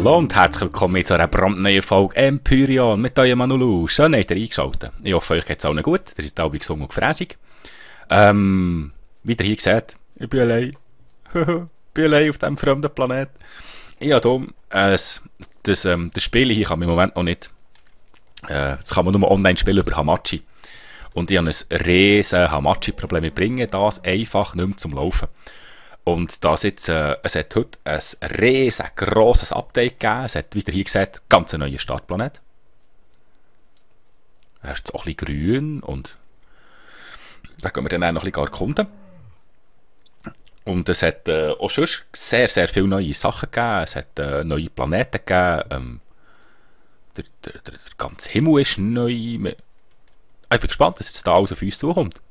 Hallo und herzlich willkommen zu einer brandneuen Folge Empyrion mit eurem Manulu. Schön, habt ihr eingeschaltet. Ich hoffe, euch geht es allen gut. Ihr seid alle gesund und gefräßig. Wie ihr hier seht, ich bin allein. Ich bin allein auf diesem fremden Planet. Ja, dumm. Das Spiel hier kann man im Moment noch nicht. Das kann man nur online spielen über Hamachi. Und ich habe ein riesen Hamachi-Problem. Ich bringe das einfach nicht mehr zum Laufen. Und das jetzt, es hat heute ein riesengroßes Update gegeben. Es hat, wie ihr hier seht, ganz einen neuen Startplanet. Er ist jetzt auch ein bisschen grün und da können wir dann auch noch ein bisschen erkunden. Und es hat auch schon sehr, sehr viele neue Sachen gegeben. Es hat neue Planeten gegeben. Der ganze Himmel ist neu. Ich bin gespannt, was jetzt da alles auf uns zukommt.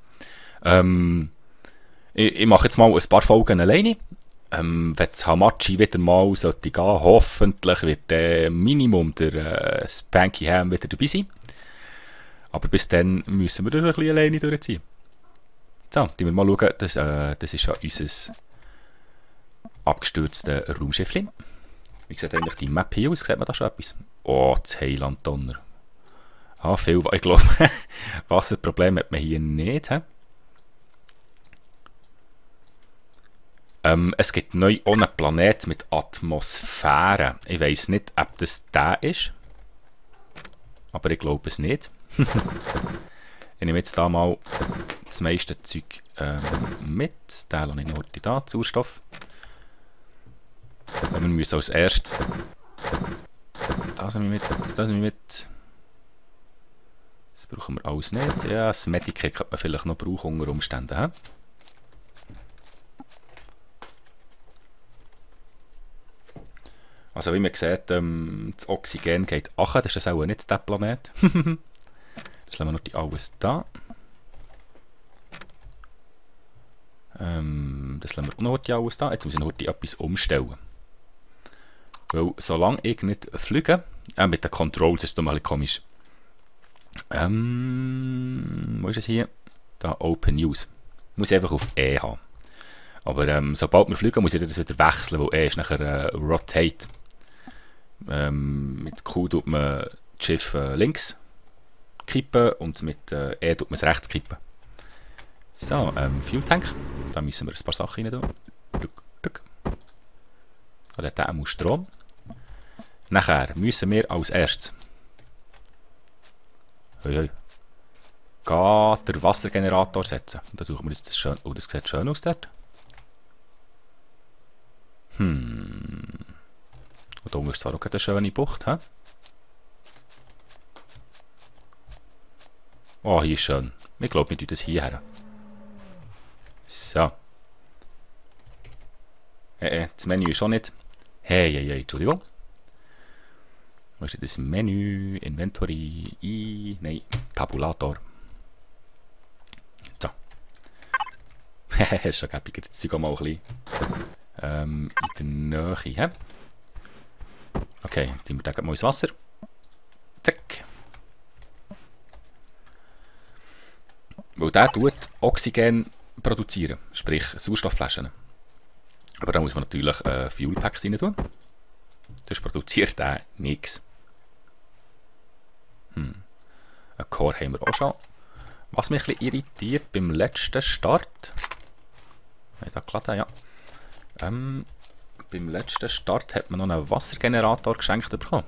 Ich mache jetzt mal ein paar Folgen alleine. Wenn das Hamachi wieder mal sollte gehen, hoffentlich wird Minimum der Spanky Ham wieder dabei sein. Aber bis dann müssen wir ein bisschen alleine durchziehen. So, wir mal schauen. Das ist ja unser abgestürztes Raumschiff. Wie sieht eigentlich die Map hier aus? Sieht man da schon etwas? Oh, das Heiland Donner. Ah, viel. Ich glaube, Wasserproblem hat man hier nicht. He? Es gibt neu auch einen Planet mit Atmosphäre. Ich weiss nicht, ob das der ist. Aber ich glaube es nicht. Ich nehme jetzt da mal das meiste Zeug mit. Den lasse ich noch da, Sauerstoff. Wir müssen als erstes das nehme ich mit, das nehme ich mit. Das brauchen wir alles nicht. Ja, das Medikit könnte man vielleicht noch brauchen unter Umständen. He? Also wie man sieht, das Oxygen geht ach, das ist auch nicht der Planet. Das lassen wir noch die alles da. Das lassen wir auch noch die alles da. Jetzt muss ich noch die etwas umstellen. Weil solange ich nicht fliege, mit den Controls ist es mal komisch. Wo ist es hier? Da, Open News. Muss ich einfach auf E haben. Aber sobald wir fliegen, muss ich das wieder wechseln, weil E ist nachher Rotate. Mit Q tut man das Schiff links kippen und mit E tut man es rechts kippen. So, Fuel Tank. Da müssen wir ein paar Sachen rein tun. Da hat der muss Strom. Nachher müssen wir als erstes den Wassergenerator setzen. Und dann suchen wir jetzt das schön. Oh, das sieht schön aus dort. Und da ist zwar auch eine schöne Bucht. He? Oh, hier ist schön. Ich glaube, wir tun das hierher. So. Das Menü ist auch nicht. Hey, Entschuldigung. Wo ist das Menü? Inventory. Nein, Tabulator. So. Ist schon gäbiger. Das ist mal ein bisschen in der Nähe. He? Okay, dann wir mal ins Wasser. Zack. Weil der tut Oxygen produzieren, sprich Sauerstoffflaschen. Aber da muss man natürlich Fuelpacks rein tun. Das produziert der nichts. Einen Core haben wir auch schon. Was mich ein bisschen irritiert beim letzten Start. Da geladen, ja. Beim letzten Start hat man noch einen Wassergenerator geschenkt bekommen.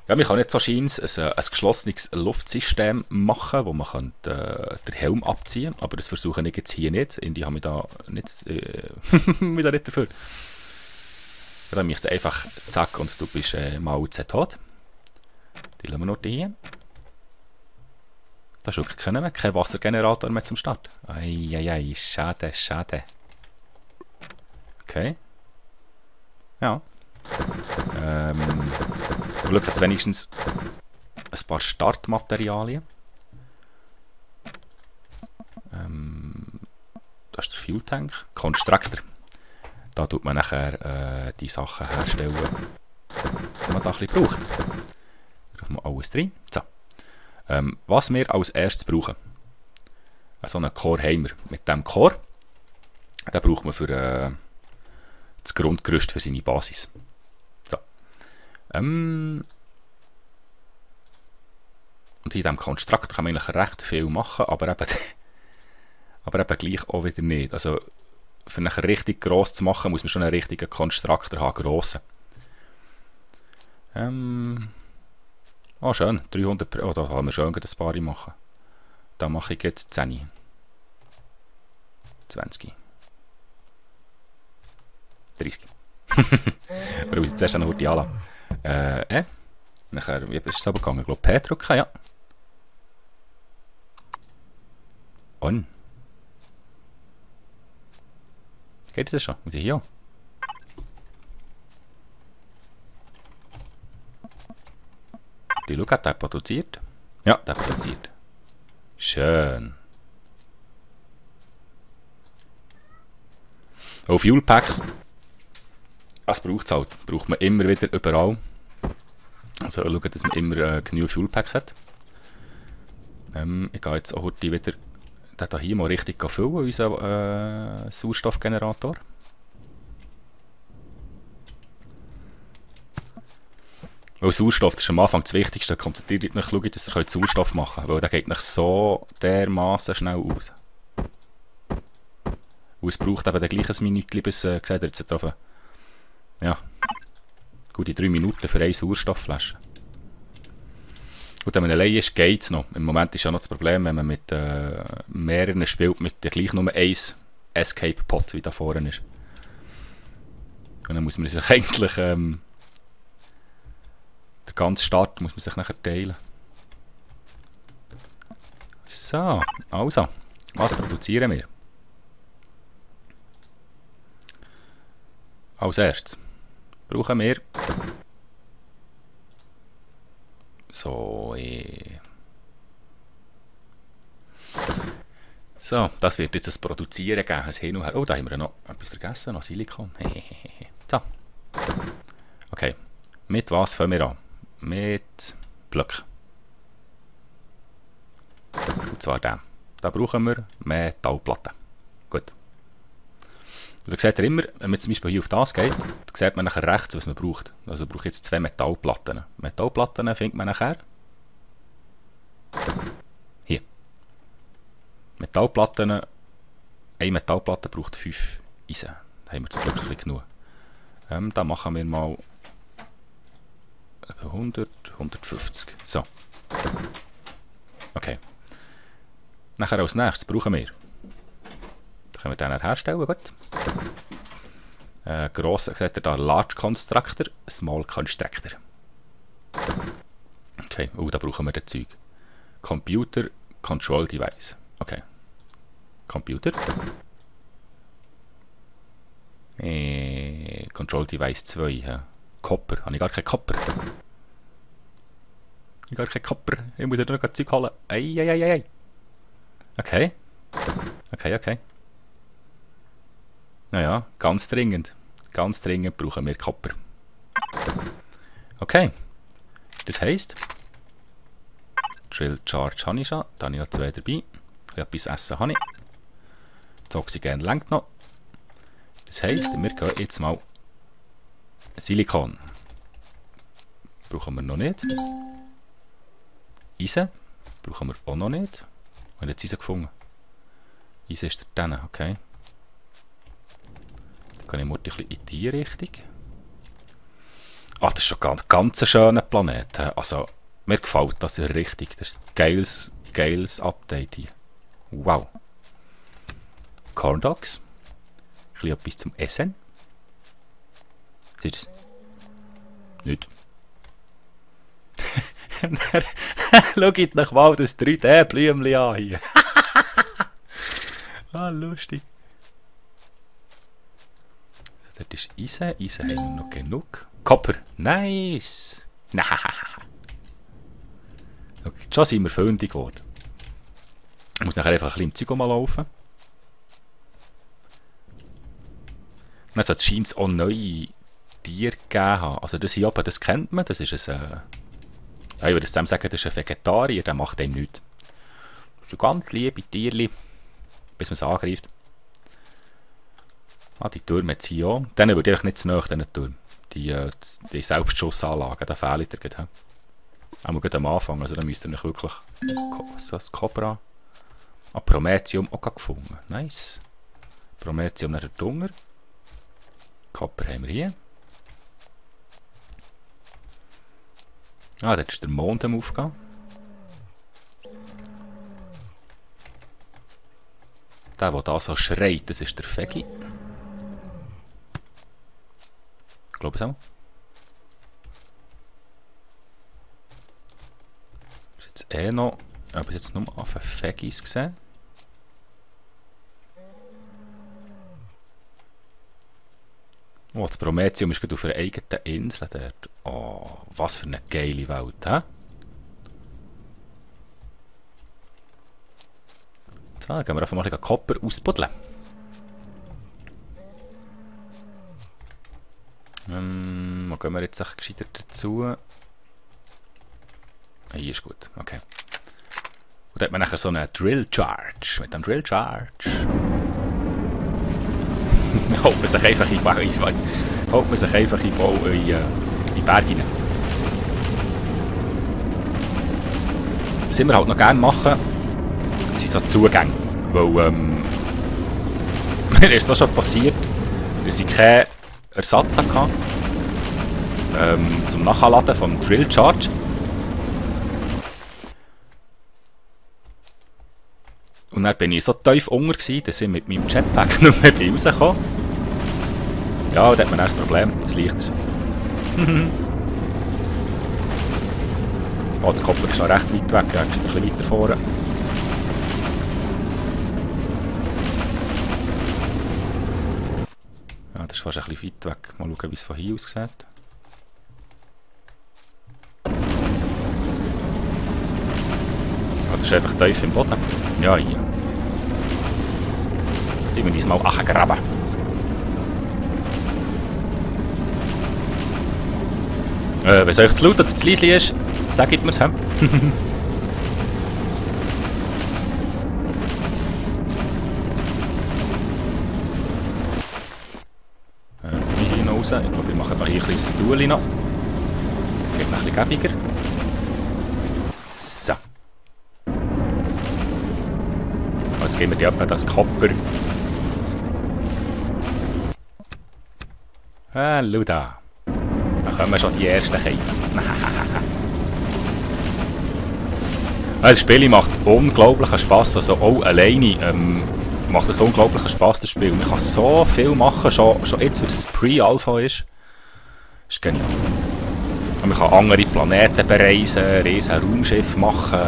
Ja, man kann jetzt so scheint ein geschlossenes Luftsystem machen, wo man den Helm abziehen kann. Aber das versuche ich jetzt hier nicht. Die haben mich da nicht, mich da nicht dafür. Ja, dann machst du einfach zack und du bist mal tot. Die lassen wir noch hier. Da ist wirklich kein Wassergenerator mehr zum Start. Eieiei, schade, schade. Okay. Ja. Wir schauen jetzt wenigstens ein paar Startmaterialien. Da ist der Fuel Tank. Constructor. Da tut man nachher die Sachen herstellen, die man da ein bisschen braucht. Da machen wir alles drin. So. Was wir als erstes brauchen. So einen Core haben wir. Mit diesem Core, den braucht man für das Grundgerüst für seine Basis. So. Und in diesem Konstruktor kann man eigentlich recht viel machen, aber eben gleich auch wieder nicht. Also, für nachher richtig gross zu machen, muss man schon einen richtigen Konstruktor haben, grossen. Oh, schön, 300, oh, da haben wir schon ein paar machen. Da mache ich jetzt 10. 20. 30. Wir müssen zuerst noch die anlassen. Nachher, wie ist es aber gegangen? Ich glaube, P drücken, ja. On. Geht das schon? Muss ich hier? Die Schau, hat der produziert? Ja, der produziert. Schön. Auch Fuel Packs. Das braucht es halt. Braucht man immer wieder überall. Also schauen, dass man immer genug Fuel Packs hat. Ich gehe jetzt auch heute wieder den hier mal richtig füllen, unseren Sauerstoffgenerator. Weil Sauerstoff, das ist am Anfang das Wichtigste. Konzentriert euch noch, schaut, dass ihr Sauerstoff machen könnt, weil der geht nicht so dermaßen schnell aus. Und es braucht eben gleich ein Minütchen, bis seht ihr jetzt drauf. Ja, gute 3 Minuten für eine Sauerstoffflasche. Gut, wenn man allein ist, geht es noch. Im Moment ist ja noch das Problem, wenn man mit mehreren spielt, mit der gleich nur ein Escape-Pot, wie da vorne ist. Und dann muss man sich eigentlich der ganze Start muss man sich nachher teilen. So, also, was produzieren wir? Als erstes brauchen wir so, so, das wird jetzt ein Produzieren geben, ein Hin und Her. Oh, da haben wir noch etwas vergessen, noch Silikon. So. Okay, mit was fangen wir an? Mit Blöcken. Und zwar den. Da brauchen wir Metallplatten. Gut. Da seht ihr immer, wenn man zum Beispiel hier auf das geht, da sieht man nachher rechts, was man braucht. Also brauche ich jetzt 2 Metallplatten. Metallplatten findet man nachher hier. Metallplatten, eine Metallplatte braucht 5 Eisen. Da haben wir zum Glück genug. Da machen wir mal 100, 150. So. Okay. Nachher als nächstes brauchen wir. Da können wir den herstellen, gut. Grosser, seht ihr da, Large Constructor, Small Constructor. Okay, da brauchen wir das Zeug. Computer, Control Device. Okay. Computer. Control Device 2. Ja. Copper. Habe ich gar keinen Copper? Ich habe gar keinen Copper. Ich muss ja noch ein Zeug holen. Ei. Okay. Okay. Naja, ganz dringend. Ganz dringend brauchen wir Copper. Okay. Das heisst, Drill Charge habe ich schon. Da habe ich noch 2 dabei. Etwas essen habe ich. Das Oxygen lenkt noch. Das heisst, wir gehen jetzt mal Silikon. Brauchen wir noch nicht. Eisen brauchen wir auch noch nicht. Wir haben jetzt Eisen gefunden. Eisen ist da drin, okay. Dann kann ich mal ein bisschen in die Richtung. Ah, das ist schon ein ganz schöner Planet. Also, mir gefällt das richtig. Das ist ein geiles Update hier. Wow. Corn Dogs. Ein bisschen etwas zum Essen. Seht ihr das? Nicht. Schaut nach mal das 3D-Blümchen an hier. Ah, lustig. Das ist Eisen. Eisen haben wir noch genug. Copper. Nice. Okay, schon sind wir fündig geworden. Ich muss nachher einfach ein bisschen im Zeug mal laufen. Also, es scheint auch neue Tiere gegeben haben. Also das hier oben, das kennt man. Das ist ein... ja, ich würde zusammen sagen, das ist ein Vegetarier. Der macht dem nichts. Das sind ganz liebe Tierchen, bis man es angreift. Ah, die Türme hat sie ja. Denen würde ich nicht zu nahe, diesen Türmen. Die Selbstschussanlagen, da fehlt ihr gerade. Auch gerade am Anfang, also da müsst ihr nicht wirklich... Was ist das? Cobra? Ah, Prometheum auch gefunden. Nice. Prometheum nach der Dunger. Copper haben wir hier. Ah, dort ist der Mond am Aufgehen. Der da so schreit, das ist der Fegi. Ich glaube es auch. Ist jetzt eh noch... Ich habe jetzt nur auf Fegis gesehen. Oh, das Prometheum ist gerade auf einer eigenen Insel dort. Oh, was für eine geile Welt, hä? So, dann gehen wir einfach mal den Copper ausbuddeln. Wo gehen wir jetzt echt gescheiter dazu? Hier ist gut, okay. Und dann hat man nachher so einen Drill Charge. Mit dem Drill Charge holt man sich einfach in die Berge rein. Was wir halt noch gerne machen, sind so Zugänge. Weil, mir ist das schon passiert, dass ich keinen Ersatz hatte zum Nachladen vom Drill Charge. Und dann bin ich so tief unter, dass ich mit meinem Jetpack nicht mehr rausgekommen bin. Ja, da hat man erst ein Problem, das Licht ist. Oh, das Kopper ist schon recht weit weg, ja, ist ein bisschen weiter vorne. Ja, das ist fast ein bisschen weit weg. Mal schauen, wie es von hier aus sieht. Oh, das ist einfach tief im Boden. Ja, hier. Ich muss diesmal angraben. Wenn es euch zu laut oder zu leise ist, sagt mir es. Hier noch raus. Ich glaube, wir machen hier ein kleines Duel noch. Geht noch ein bisschen gäbiger. So. Jetzt geben wir dir etwa das Copper. Hallo da. Da kommen schon die ersten Käfer. Das Spiel macht unglaublichen Spass. Also auch alleine macht es unglaublichen Spass, das Spiel. Man kann so viel machen, schon jetzt, weil es Pre-Alpha ist. Das ist genial. Und man kann andere Planeten bereisen, riesen Raumschiffe machen.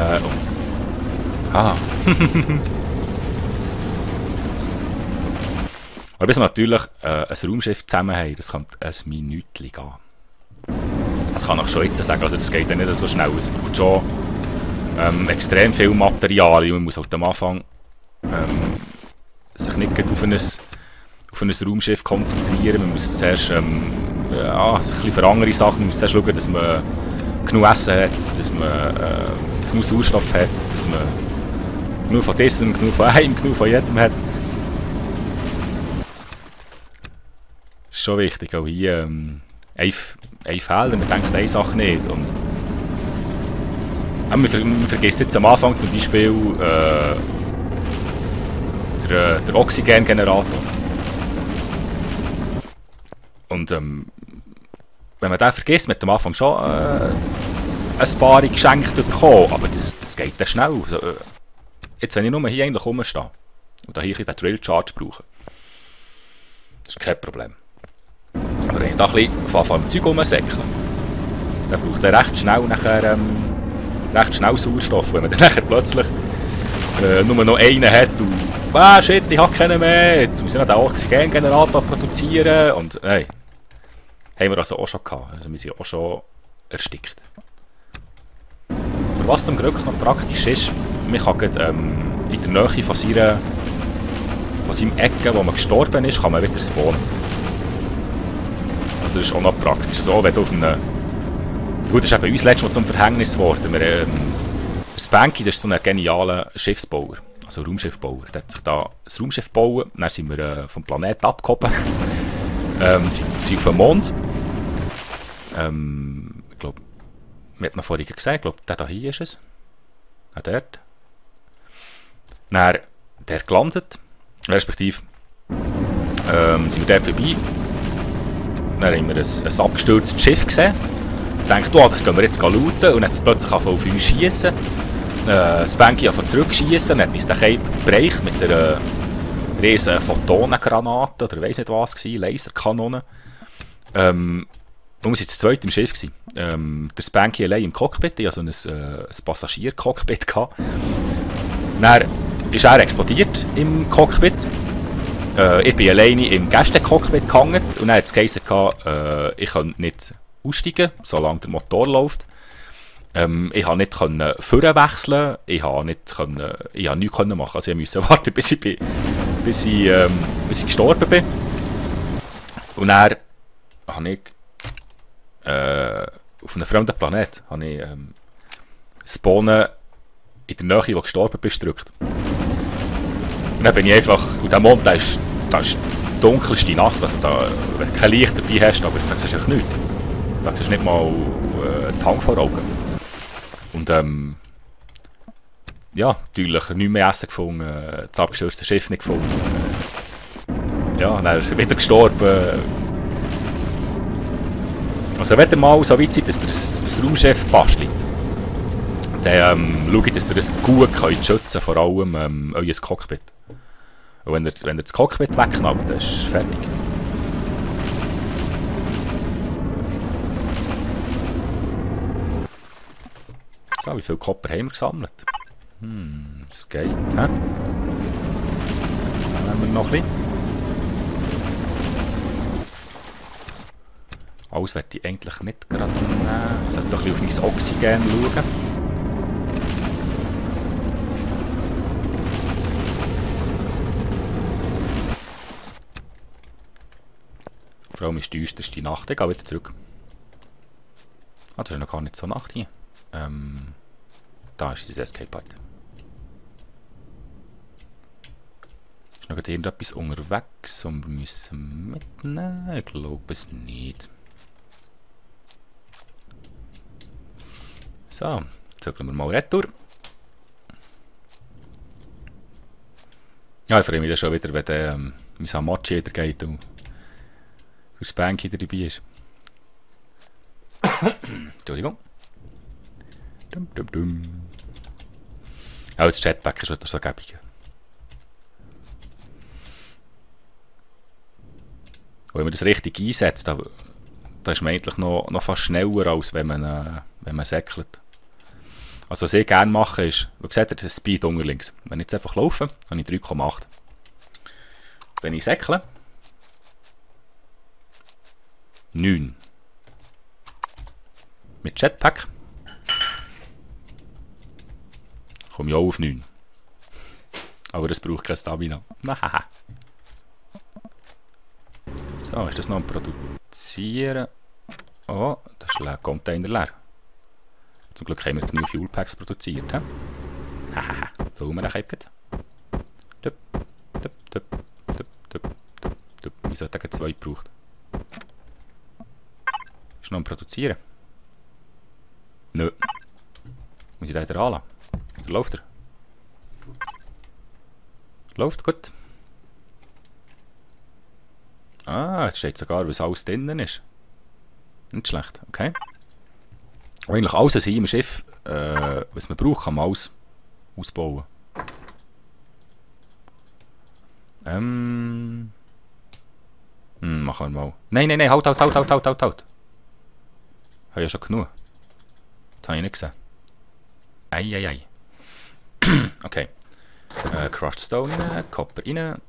Aber bis wir natürlich ein Raumschiff zusammen haben, das kann ein Minütchen gehen. Das kann ich schon jetzt sagen, also das geht ja nicht so schnell. Es braucht schon extrem viel Material. Man muss halt am Anfang sich nicht auf ein Raumschiff konzentrieren. Man muss zuerst sich ein bisschen für andere Sachen, man muss zuerst schauen, dass man genug Essen hat, dass man genug Sauerstoff hat, dass man genug von diesem, genug von einem, genug von jedem hat. Das ist schon wichtig, auch hier ein Fehler, man denkt eine Sache nicht. Und man vergisst jetzt am Anfang zum Beispiel der Oxygengenerator. Und wenn man den vergisst, mit am Anfang schon ein paar geschenkt bekommen, aber das geht dann schnell. Also, jetzt, wenn ich nur hier eigentlich rumstehe und hier den Drill Charge brauche, das ist kein Problem. Aber wenn ich da ein bisschen vom Zeug rumsäckeln, dann braucht er recht schnell Sauerstoff, wenn man dann plötzlich nur noch einen hat und shit, ich habe keinen mehr, jetzt muss ich noch den Oxygengenerator produzieren und hey, haben wir also auch schon gehabt, also wir sind auch schon erstickt. Aber was zum Glück noch praktisch ist, man kann in der Nähe von seinem Ecke, wo man gestorben ist, kann man wieder spawnen. Also das ist auch noch praktisch. So, wenn du auf einem... Gut, das ist eben uns letztes Mal zum Verhängnis geworden. Der Spanky, das ist so ein genialer Schiffsbauer. Also Raumschiffbauer. Der hat sich da ein Raumschiff bauen. Dann sind wir vom Planeten abgehoben. Sind auf dem Mond. Ich glaube, wie hat man vorhin gesehen, ich glaube, der hier ist es. Auch dort. Dann der gelandet. Respektive sind wir dort vorbei. Dann haben wir ein abgestürztes Schiff gesehen. Ich dachte, oh, das gehen wir jetzt looten. Und dann hat es plötzlich auf uns schiessen. Spanky hat zurückschiessen. Dann hat uns der Cape bereicht mit einer riesen Photonengranate oder weiss nicht was, Laserkanone. Und wir waren zu zweit im Schiff. Der Spanky allein im Cockpit. Ich hatte so ein Passagiercockpit. Dann ist er explodiert im Cockpit. Ich bin alleine im Gäste-Cockpit gehangen und dann hat es geheißen, ich kann nicht aussteigen, solange der Motor läuft. Ich konnte nicht vorne wechseln, ich konnte nichts machen. Also ich musste warten, bis ich gestorben bin. Und dann habe ich auf einem fremden Planet Spawnen in der Nähe, wo du gestorben bist, gedrückt. Und dann bin ich einfach, und der Mond, das ist die dunkelste Nacht, also da, wenn du kein Licht dabei hast, aber da siehst du einfach nichts. Da siehst du nicht mal einen Hang vor Augen. Und ja, natürlich nichts mehr Essen gefunden, das abgestürzte Schiff nicht gefunden. Ja, dann wieder gestorben. Also wenn ihr mal so weit seid, dass ihr ein Raumschiff bastelt, dann schaut, dass ihr es gut schützen könnt, vor allem euer Cockpit. Und wenn ihr das Cockpit wegknallt, dann ist es fertig. So, wie viel Copper haben wir gesammelt? Das geht, hä? Dann haben wir noch ein bisschen. Alles möchte ich eigentlich nicht gerade nehmen. Ich sollte doch ein bisschen auf mein Oxygen schauen. Vor allem ist die düsterste Nacht. Ich gehe wieder zurück. Ah, das ist noch gar nicht so Nacht hier. Da ist das Escape-Part. Ist noch irgendetwas unterwegs und wir müssen mitnehmen? Ich glaube es nicht. So, zögeln wir mal retour. Ja, ich freue mich dann schon wieder, wenn der mein Hamachi wieder geht und der Spanky dabei ist. Entschuldigung. Auch das Jetpack ist wieder so gäbig. Und wenn man das richtig einsetzt, da ist man eigentlich noch fast schneller, als wenn man säckelt. Also was ich gerne mache ist, wie gesagt, das Speed unten links. Wenn ich jetzt einfach laufe, habe ich 3,8. Wenn ich säckle, 9. Mit Jetpack komme ich auch auf 9. Aber das braucht kein Stamina. So, ist das noch ein Produzieren? Oh, das ist der Container leer. Zum Glück haben wir genug Fuelpacks produziert. Hahaha, füllen wir den eben. Wieso hat er 2 gebraucht? Ist noch ein Produzieren? Nö. Muss ich den wieder anlassen? Oder läuft er? Läuft gut. Ah, jetzt steht sogar, was alles drinnen ist. Nicht schlecht, okay. Und eigentlich alles hier im Schiff, was man braucht, kann man alles ausbauen. Machen wir mal. Nein, halt. Habe ja schon genug. Das habe ich nicht gesehen. Ei. Okay. Crushed Stone rein, Copper rein.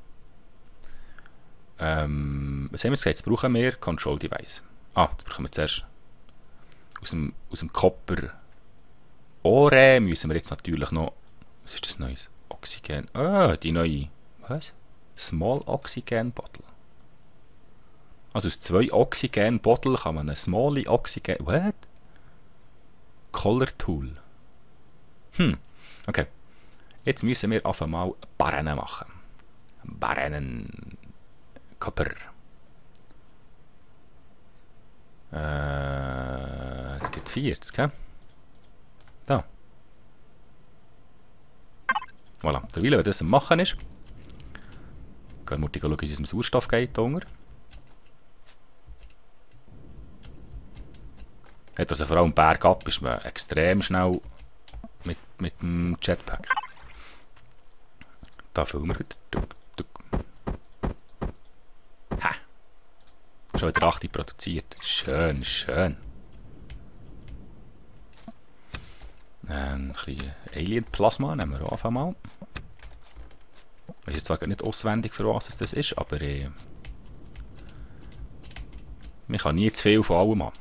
Was haben wir gesagt? Jetzt brauchen wir Control Device. Ah, das brauchen wir zuerst. Aus dem Copper Ore müssen wir jetzt natürlich noch. Was ist das Neues? Oxygen. Ah, die neue. Was? Small Oxygen Bottle. Also aus 2 Oxygen Bottle kann man eine Small Oxygen. What? Color Tool. Okay. Jetzt müssen wir auf einmal Barren machen. Barren. Copper. Es gibt 40, hä? Da. Voilà. Derweil, wenn das am Machen ist, gehen wir schauen, wie es im Sauerstoff geht. Hat also vor allem bergab ist man extrem schnell mit dem Jetpack. Da füllen wir wieder. Ha! Schon wieder 8 produziert. Schön, schön. Ein bisschen Alien Plasma nehmen wir auf einmal. Ich weiß jetzt zwar nicht auswendig, für was es das ist, aber man kann nie zu viel von allem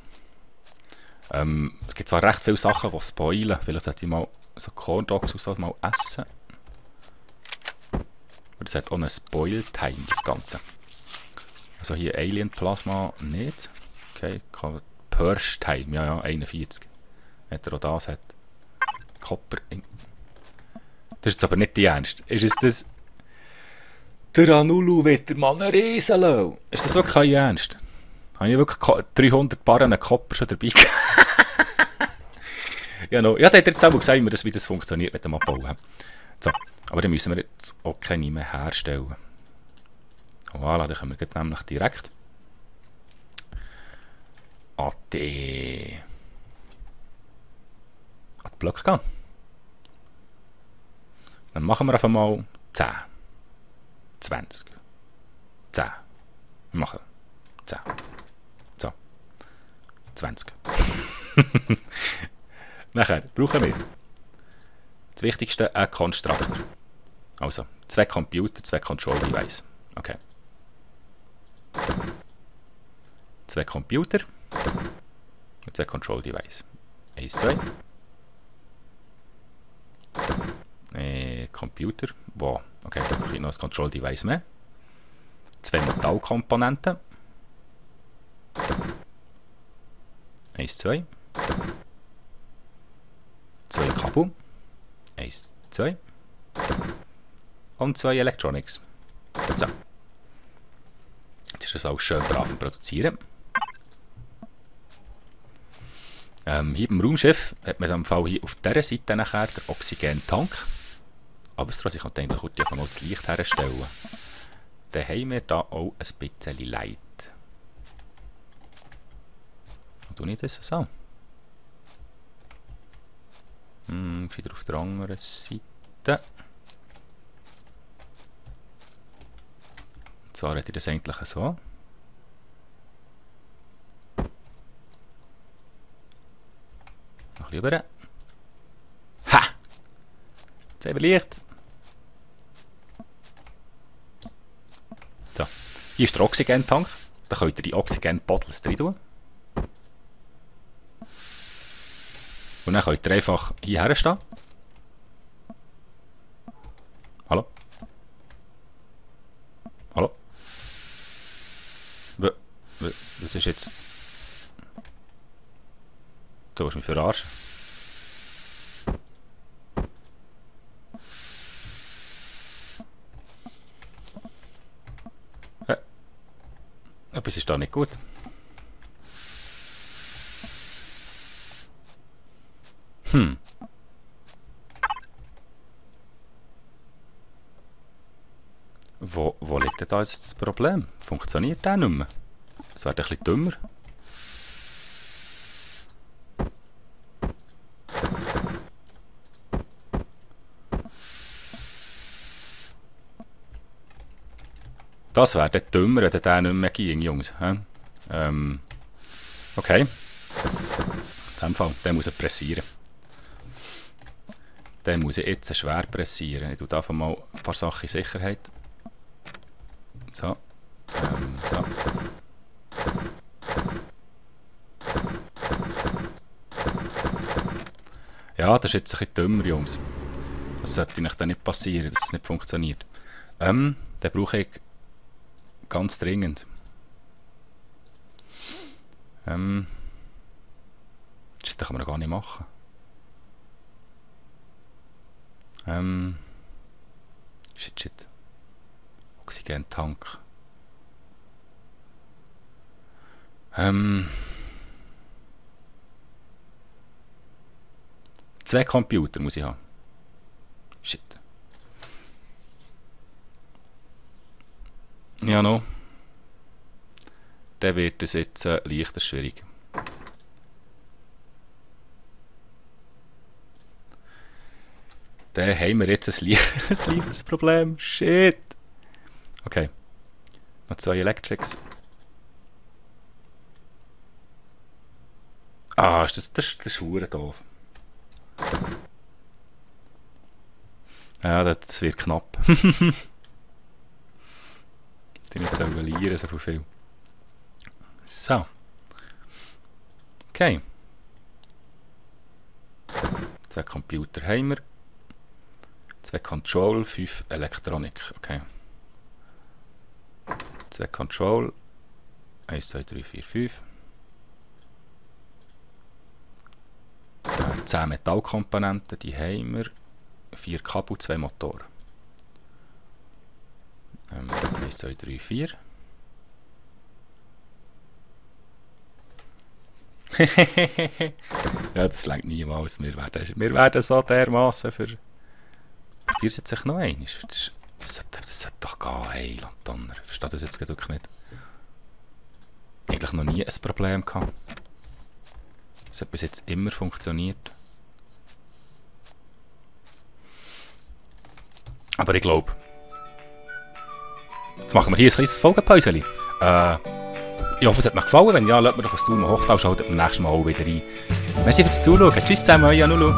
haben. Es gibt zwar recht viele Sachen, die spoilen. Vielleicht sollte ich mal so Corn Dogs und so mal essen. Aber das hat auch einen Spoil-Time, das Ganze. Also hier Alien Plasma nicht. Okay, Purge Time, ja, 41. Wenn er auch das hat. Copper. Das ist jetzt aber nicht die Ernst. Ist es das? Der Anulu wird der Mann einen Riesen lassen. Ist das wirklich kein Ernst? Habe ich wirklich 300 Barren Copper schon dabei? Ja, no. Ja, der hat jetzt auch gesagt, wie das funktioniert mit dem Abbauen. So, aber dann müssen wir jetzt auch keine mehr herstellen. Voilà, dann können wir nämlich direkt an die Blöcke gehen. Dann machen wir einfach mal 10, 20, 10. Wir machen 10. So. 20. Nachher brauchen wir das Wichtigste, ein Konstruktor. Also 2 Computer, 2 Control Device. Okay. 2 Computer und 2 Control Device. 1, 2. Computer. Wow. Okay, dann brauche ich noch ein Control Device mehr. 2 Metallkomponenten. 1, 2. 2 Kabel. 1, 2. Und 2 Electronics. So. Jetzt ist das auch schön brav am Produzieren. Hier beim Raumschiff hat man im Fall hier auf dieser Seite nachher den Oxygentank. Aber ich kann eigentlich gut mal das Licht herstellen. Dann haben wir da auch ein bisschen Light. Tue ich das so? Wieder auf der anderen Seite. Und zwar hätte ich das eigentlich so. Noch lieber. Ha! Jetzt haben wir Licht. So. Hier ist der Oxygentank. Da könnt ihr die Oxygen-Bottles drin tun. Und dann könnt ihr einfach hierher stehen. Hallo? Hallo? Was ist jetzt? Du willst mich verarschen. Etwas ist da nicht gut. Wo liegt denn da jetzt das Problem? Funktioniert der nicht mehr? Das wäre ein bisschen dümmer. Das wäre dann dümmer, wenn der nicht mehr ging, Jungs. Okay. In dem Fall, den muss er pressieren. Den muss ich jetzt schwer pressieren. Ich tue einfach mal ein paar Sachen in Sicherheit. So. So. Ja, das ist jetzt ein bisschen dümmer, Jungs. Das sollte nicht dann nicht passieren, dass es nicht funktioniert. Den brauche ich ganz dringend. Das kann man gar nicht machen. Shit. Oxygen-Tank. Zwei Computer muss ich haben. Shit. Ja, no. Dann wird es jetzt leichter schwierig. Dann haben wir jetzt ein leichtes Problem. Shit. Okay. Noch 2 Electrics. Ah, das ist verdammt doof. Ja, das wird knapp. Die nicht verlieren, so viel. So. Okay. 2 Computer haben wir. 2 Control, 5 Elektronik. Okay. 2 Control. 1, 2, 3, 4, 5. 10 Metallkomponenten, die haben wir. 4 Kabel, 2 Motoren. 1, 2, 3, 4. Ja, das längt niemals. Wir werden so dermassen für... Hier setzt sich noch ein. Das sollte doch gehen, hey, Lattanner. Ich verstehe das jetzt wirklich nicht. Eigentlich noch nie ein Problem gehabt. Das hat bis jetzt immer funktioniert. Aber ich glaube... Jetzt machen wir hier ein kleines Folgenpäuschen. Ich hoffe, es hat euch gefallen. Wenn ja, lasst mir doch ein Daumen hoch da und schaut beim nächsten Mal auch wieder rein. Merci fürs Zuschauen. Tschüss zusammen, euer Nulu.